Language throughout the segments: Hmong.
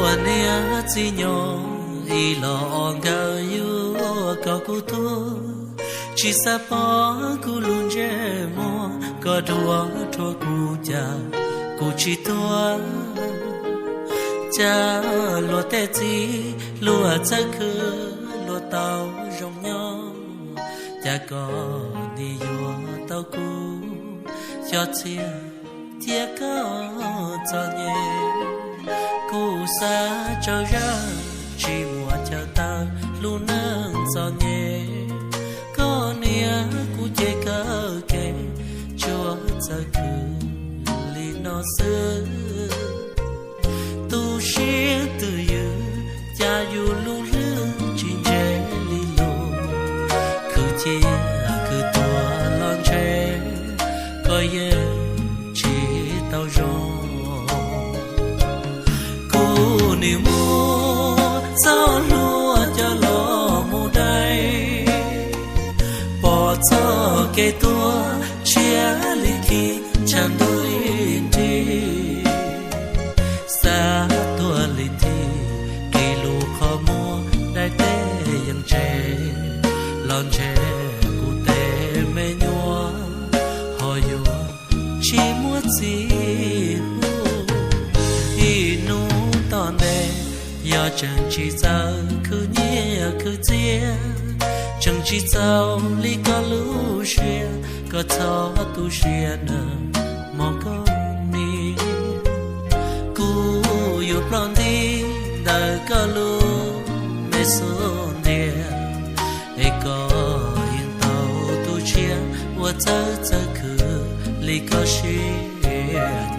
Niam txiv nyob ib los os nkawd yuav kom kuv tuag, tsis xav pom kuv lub ntsej muag, koj dhuav rhuav kuv cas kuv tsis tuag. Cas luag tej txiv luag txawj khwv, luag tau zoo nyob, cas koj nim yuav tau kuv xyov txhia thiab koj txom nyem. Kuv xav tsaug zog tsis muaj chaw tawm lub neej txom nyem, koj niam kuv ces kawg kev tsuas txawj khwv li no xwb. Tu siab twj ywm, cas yus lub hlwb tsis ntse li lus. Khwv cia khwv tuag los ntshe koj yeej tsis tau zoo. Kuv nim muab txoj hlua coj los mus dai, pom txoj kev tuag tshiab li khi tshav ntuj ib nrig. Xav tuag li thib, kis lus qhov muag daim teb yeej tseg, los ntshe kuv tej me nyuam ho yuav tsis muaj txiv hu. Ib hnub tom ntej, yog tseem tsis txawj khwv nyiaj khwv txiaj, tseem tsis txaus li koj lub siab, koj txhob tu siab nawb mog koj niam. Kuv yuav ploj nti ntawm koj lub me xub ntiag, es koj yeej tau tu siab ua txawj txawj khwv li koj siab nyiam.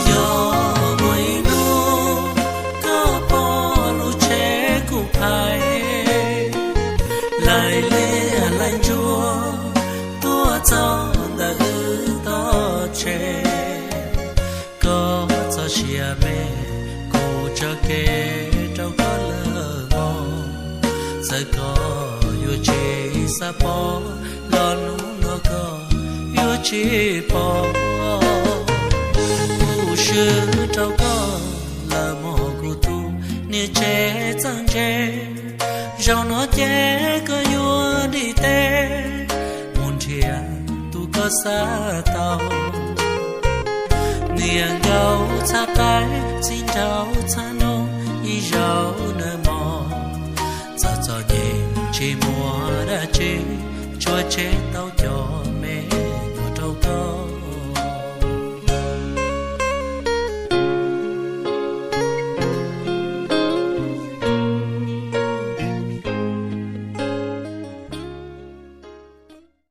Yog muaj ib hnub koj pom lub tsheb kuv phais, laim liaj laim ntsuab tuaj txog ntawm wb tog tsev. Koj txoj sia me, kuv tso kev rau koj lawm mog. Txawm koj yuav tsis xav pom los hnub no koj yuav tsis pom. Kuv swb rau koj lawm mog kuv tus niam tsev txawj ntse. Zaum no ces koj yuav dim teb mus nrhiav tus koj xav tau. Niam nkauj txhaj qaib, txiv nraug txhaj noog, ib zaug nawb mog. Txom txom nyem tsis muaj dab tsi, tsuas tseg tau cov